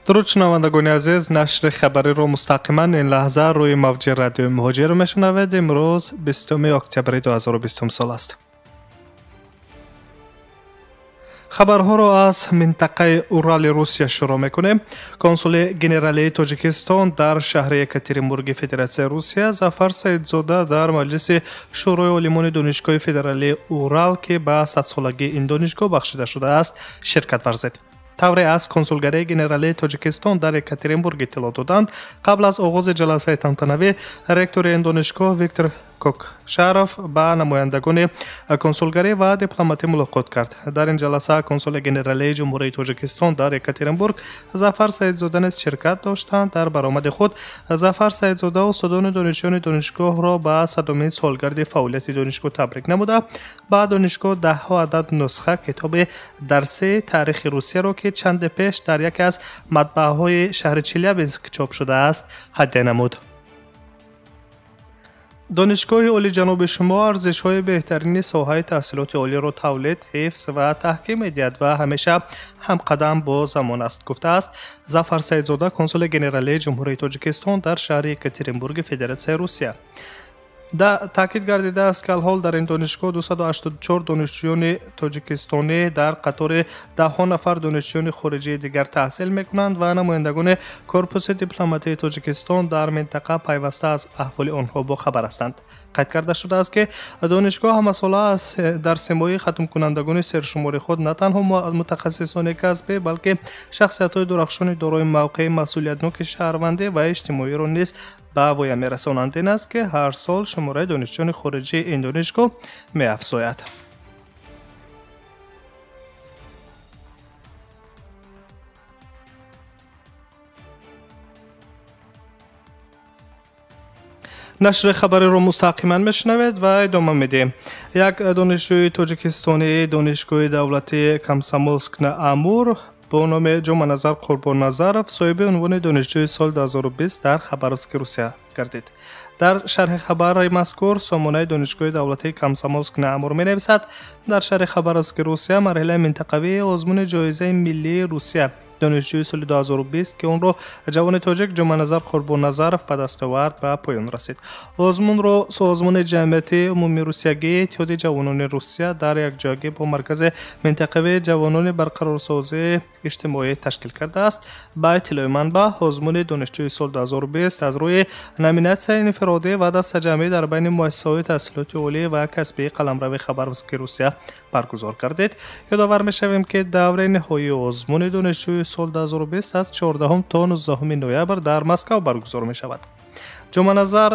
Дуруд шунавандагони азиз, нашри хабариро мустақиман ин лаҳза рӯи мавҷи радиои Муҳоҷир мешунавед. Имрӯз 20 октябри 2020 сол аст. Хабарҳоро аз минтақаи Урали Русия шурӯъ мекунем. Консули генералии Тоҷикистон дар шаҳри Екатеринбурги Федератсияи Русия Зафар Саидзода дар маҷлиси Шӯрои олимони Донишгоҳи федералии Урал, ки ба садсолагии ин донишгоҳ бахшида шудааст, ширкат варзид. Тавре аз консулгарии генералии Тоҷикистон дар Екатеринбург иттилоъ доданд, қабл аз оғози ҷаласаи тантанавӣ ректори ин донишгоҳ Виктор Кокшаров ба намояндагони консулгарӣ ва дипломатӣ мулоқот кард. Дар ин ҷаласа консули генералии Ҷумҳурии Тоҷикистон дар Екатеринбург Зафар Саидзода низ ширкат доштанд. Дар баромади худ Зафар Саидзода устодони донишҷӯёни донишгоҳро ба садумин солгарди фаъолияти донишгоҳ табрик намуда, ба донишгоҳ даҳҳо адад нусха китоби дарсии таърихи Русияро, ки чанде пеш дар яке аз матбааҳои шаҳри Челябинск чоп шудааст, ҳадя намуд. Донишгоҳи олиҷаноби шумо арзишҳои беҳтарини соҳаи таҳсилоти олиро тавлид, ҳифз ва таҳким медиҳад ва ҳамеша ҳамқадам бо замон аст, гуфтааст Зафар Саидзода, консули генералии Ҷумҳурии Тоҷикистон дар шаҳри Екатеринбурги Федератсияи Русия. Таъкид гардидааст, ки алҳол дар ин донишгоҳ 284 донишҷӯёни тоҷикистонӣ дар қатори даҳҳо нафар донишҷӯёни хориҷии дигар таҳсил мекунанд ва намояндагони корпуси дипломатии Тоҷикистон дар минтақа пайваста аз аҳволи онҳо бохабар ҳастанд. Қайд карда шудааст, ки донишгоҳ ҳамасола дар симои хатмкунандагони сершумори худ на танҳо мутахассисони касбӣ, балки шахсиятҳои дурахшони дорои мавқеи масъулиятноки шаҳрвандӣ ва иҷтимоиро низ ба воя мерасонанд. Ин аст, ки ҳар сол шумораи донишҷӯёни хориҷии ин донишгоҳ меафзояд. Нашри хабариро мустақиман мешунавед ва идома медиҳем. Як донишҷӯи тоҷикистонии Донишгоҳи давлатии Комсомолск на Амур бо номи Ҷумъаназар Қурбонназаров соҳиби унвони донишҷӯи соли 2020 дар Хабаровски Русия гардид. Дар шарҳи хабари мазкур сомонаи Донишгоҳи давлатии Комсомолск на Амур менависад: дар шаҳри Хабаровски Русия марҳилаи минтақавии озмуни ҷоизаи миллии Русия донишҷӯи соли 2020, ки онро ҷавони тоҷик Ҷумъаназар Қурбонназаров ба даст овард, ба поён расид. Озмунро Созмони ҷамъиятии умумирусиягии Иттиҳоди ҷавонони Русия дар якҷоягӣ бо Маркази минтақавии ҷавонони барқарорсозии иҷтимоӣ ташкил кардааст. Ба иттилои манбаъ, озмуни донишҷӯи соли 2020 аз рӯи номинатсияи инфиродӣ ва дастаҷамъӣ дар байни муассисаҳои таҳсилоти олӣ ва касбии қаламрави Хабаровски Русия баргузор гардид. Ёдовар мешавем, ки давраи ниҳоии озмуни донишҷӯи соли 2020 аз 14 то 19 ноябр дар Москав баргузор мешавад. Ҷумъаназар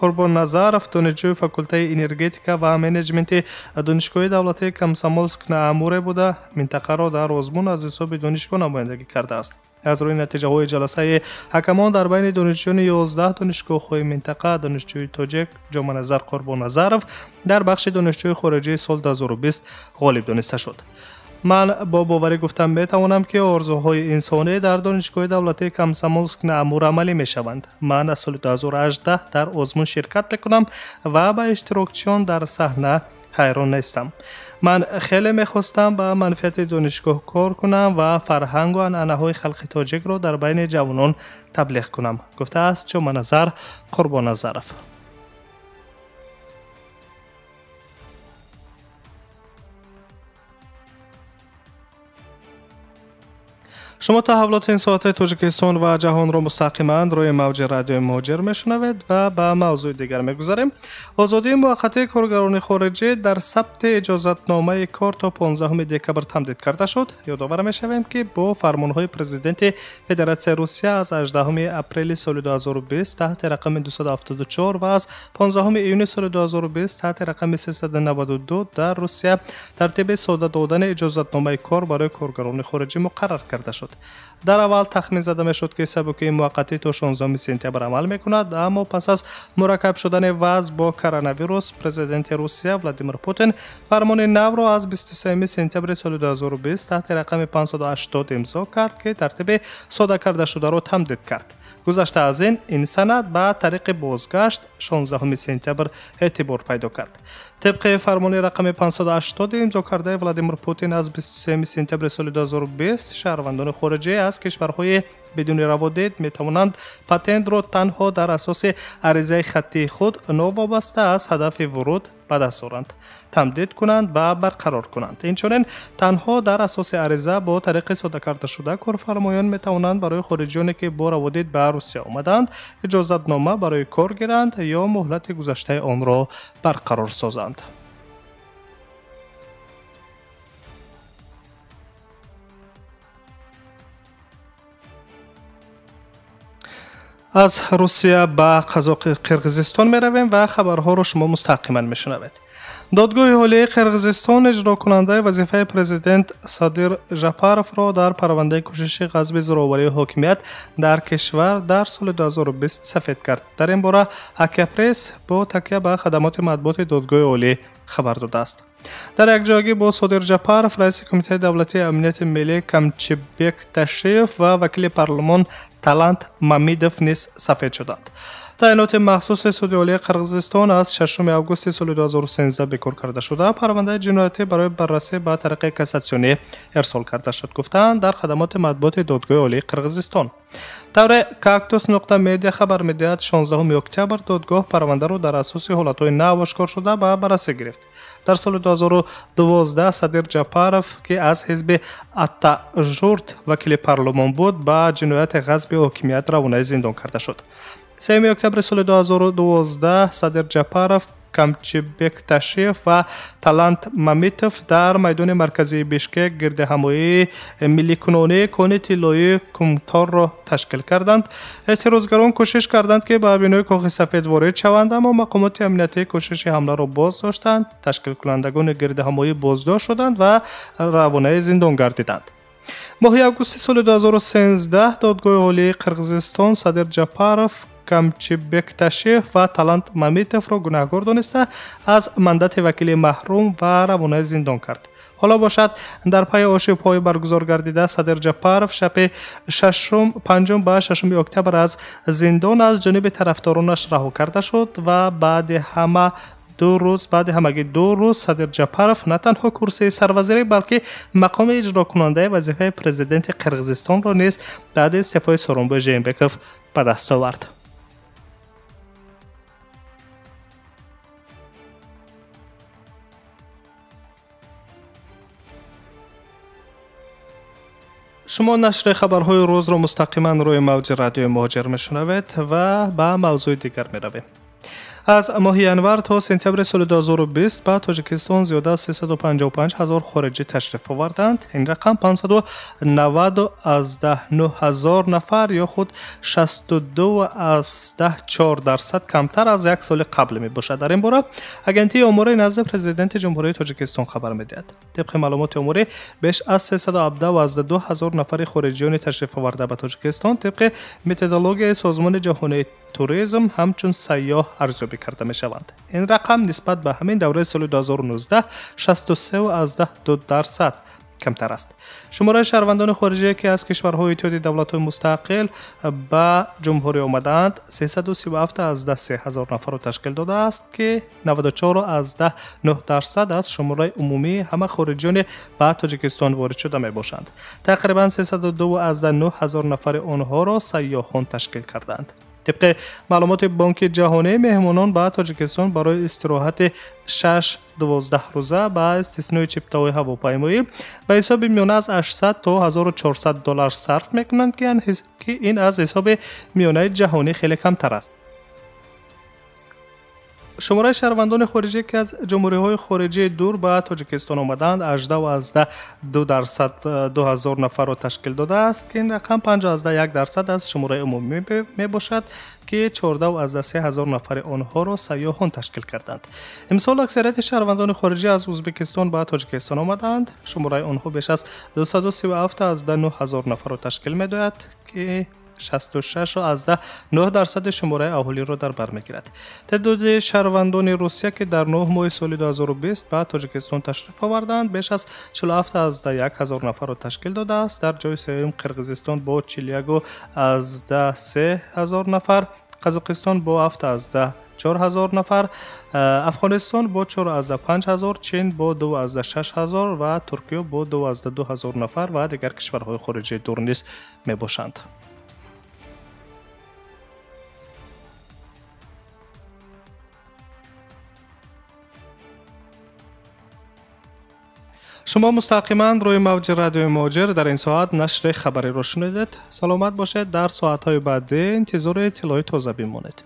Қурбонназаров донишҷӯи факултаи энергетика ва менеҷменти Донишгоҳи давлатии Комсомолск на Амуре буда, минтақаро дар озмун аз ҳисоби донишгоҳ намояндагӣ кардааст. Аз рӯи натиҷаҳои ҷаласаи ҳакамон дар байни донишҷӯёни 11 донишгоҳҳои минтақа донишҷӯи тоҷик Ҷумъаназар Қурбонназаров дар бахши донишҷӯи хориҷии соли 2020 ғолиб дониста шуд. Ман бо боварӣ гуфтам метавонам, ки орзуҳои инсонӣ дар Донишгоҳи давлатии Комсомолск на Амур амалӣ мешаванд. Ман аз соли 2018 дар озмун ширкат мекунам ва ба иштирокчиён дар саҳна ҳайрон нестам. Ман хеле мехостам ба манфиати донишгоҳ кор кунам ва фарҳангу анъанаҳои халқи тоҷикро дар байни ҷавонон таблиғ кунам, гуфтааст Ҷумъаназар Қурбонназаров. Шумо таҳаввулоти ин соатаи Тоҷикистон ва ҷаҳонро мустақиман рӯи мавҷи радиои Муҳоҷир мешунавед ва ба мавзӯи дигар мегузарем. Озодии муваққатии коргарони хориҷӣ дар сабти иҷозатномаи кор то 15 декабр тамдид карда шуд. Ёдовар мешавем, ки бо фармонҳои Президенти Федератсияи Русия аз 18 апрели соли 2020 таҳти рақами 274 ва аз 15 июни соли 2020 таҳти рақами 392 дар Русия тартиби сода додани иҷозатномаи кор барои коргарони хориҷӣ муқаррар карда шуд. Дар аввал тахмин зада мешуд, ки сабукии муваққатӣ то 16 сентябр амал мекунад, аммо пас аз мураккаб шудани вазъ бо коронавирус президенти Русия Владимир Путин фармони навро аз 23 сентябри соли 2020 таҳти рақами 580 имзо кард, ки тартиби сода карда шударо тамдид кард. Гузашта аз ин, ин санад ба тариқи бозгашт 16 сентябр эътибор пайдо кард. Тибқи фармони рақами 580 имзо кардаи Владимир Путин аз 23 сентябри соли 2020 шаҳрвандони хориҷӣ аз кишварҳои бидуни раводид метавонанд патентро танҳо дар асоси аризаи хаттии худ новобаста аз ҳадафи вуруд ба даст оранд, тамдид кунанд ва барқарор кунанд. Инчунин танҳо дар асоси ариза бо тариқи соддакардашуда корфармоён метавонанд барои хориҷиёне ки бо раводид ба Русия омадаанд иҷозатнома барои кор гиранд ё муҳлати гузаштаи онро барқарор созанд. Аз Русия ба Қирғизистон меравем ва хабарҳоро шумо мустақиман мешунавед. Додгоҳи олии Қирғизистон иҷрокунандаи вазифаи президент Садир Жапаровро дар парвандаи кӯшиши ғасби зӯроварии ҳокимият дар кишвар дар соли 2020 сафед кард. Дар ин бора Акия-Пресс бо такя ба хадамоти матбуоти додгоҳи олӣ хабар додааст. Дар якҷоягӣ бо Содир Жапаров, раиси Кумитаи давлатии амнияти миллӣ Камчибек Ташиев ва вакили парлумон Талант Мамидов низ сафед шуданд. Таъиноти махсуси суди олии Қирғизистон аз 6 августи соли 2013 бекор карда шуда, парвандаи ҷиноятӣ барои баррасӣ ба тариқи кассатсионӣ ирсол карда шуд, гуфтаанд дар хадамоти матбуоти додгоҳи олии Қирғизистон. Тавре Кактус.медиа хабар медиҳад, 16 октябр додгоҳ парвандаро дар асоси ҳолатҳои нав ошкор шуда ба баррасӣ гирифт. Дар соли 2012 Садир Жапаров, ки аз ҳизби Ата-Журт вакили парлумон буд, ба ҷинояти ғасби ҳокимият равонаи зиндон карда шуд. 3 октябри соли 2012 Садир Жапаров, Камчибек Ташиев ва Талант Мамитов дар майдони марказии Бишкек гирдиҳамоии милликунонии кони тиллоии Кумторро ташкил карданд. Эътирозгарон кӯшиш карданд, ки ба бинои Кохи Сафед ворид шаванд, аммо мақомоти амниятӣ кӯшиши ҳамларо боз доштанд. Ташкилкунандагони гирдиҳамоӣ боздошт шуданд ва равонаи зиндон гардиданд. Моҳи августи соли 2013 додгоҳи олии Қирғизистон Садир Жапаров, Камчибек Ташиев ва Талант Мамитовро гунаҳгор дониста аз мандати вакили маҳрум ва равонаи зиндон кард. Ҳоло бошад, дар пайи ошӯбҳои баргузор гардида Садир Жапаров шаби 5 ба 6 октябр аз зиндон аз ҷониби тарафдоронаш раҳо карда шуд ва баъди ҳамагӣ ду рӯз Садир Жапаров на танҳо курсии сарвазирӣ, балки мақоми иҷрокунандаи вазифаи президенти Қирғизистонро низ баъди истеъфои Сооронбой Жээнбеков ба даст овард. Шумо нашри хабарҳои рӯзро мустақиман рӯи мавҷи радиои Муҳоҷир мешунавед ва ба мавзӯи дигар меравем. Аз моҳи январ то сентябри соли 2020 ба Тоҷикистон зиёда аз 355 ҳазор хориҷӣ ташриф оварданд. Ин рақам 599 ҳазор нафар ё худ 62,4% камтар аз як соли қабл мебошад. Дар ин бора агентии омории назди президенти Ҷумҳурии Тоҷикистон хабар медиҳад. Тибқи маълумоти оморӣ, беш аз 317,2 ҳазор нафари хориҷиёни ташриф оварда ба Тоҷикистон тибқи методологияи Созмони ҷаҳонии туризм ҳамчун сайёҳ арзёбӣ карда мешаванд. Ин рақам нисбат ба ҳамин давраи соли 2019 63,2% камтар аст. Шумораи шаҳрвандони хориҷие, ки аз кишварҳои Иттиҳоди давлатҳои мустақил ба ҷумҳурӣ омадаанд, 337,3 ҳазор нафарро ташкил додааст, ки 94,9% аз шумораи умумии ҳама хориҷиёне ба Тоҷикистон ворид шуда мебошанд. Тақрибан 302,9 ҳазор нафари онҳоро сайёҳон ташкил карданд. Тибқи маълумоти Бонки ҷаҳонӣ, меҳмонон ба Тоҷикистон барои истироҳати 6-12 рӯза ба истиснои чиптаҳои ҳавопаймоӣ ба ҳисоби миёна аз 800 то 1400 доллар сарф мекунанд, ки ин аз ҳисоби миёнаи ҷаҳонӣ хеле камтар аст. Шумораи шаҳрвандони хориҷӣ, ки аз ҷумҳуриҳои хориҷии дур ба Тоҷикистон омадаанд, 18,2 ҳазор нафарро ташкил додааст, ки ин рақам 5,1% аз шумораи умумӣ мебошад, ки 14,3 ҳазор нафари онҳоро сайёҳон ташкил карданд. Имсол аксарияти шаҳрвандони хориҷӣ аз Ӯзбекистон ба Тоҷикистон омадаанд. Шумораи онҳо беш аз 237,9 ҳазор нафарро ташкил медояд, ки 66,9% шумораи аҳолиро дар бар мегирад. Теъдоди шаҳрвандони Русия, ки дар 9 моҳи соли 2020 ба Тоҷикистон ташриф оварданд, беш аз 47,1 ҳазор нафарро ташкил додааст. Дар ҷои сеюм Қирғизистон бо 41,3 ҳазор нафар, Қазоқистон бо 7,4 4 ҳазор нафар, Афғонистон бо 4,5 ҳазор, Чин бо 2,6 ҳазор ва Туркия бо 2,2 ҳазор нафар ва дигар кишварҳои хориҷии дур низ мебошанд. Шумо мустақиман рӯи мавҷи радиои Муҳоҷир дар ин соат нашри хабариро шунидед. Саломат бошед, дар соатҳои баъдӣ интизори иттилои тоза бимонед.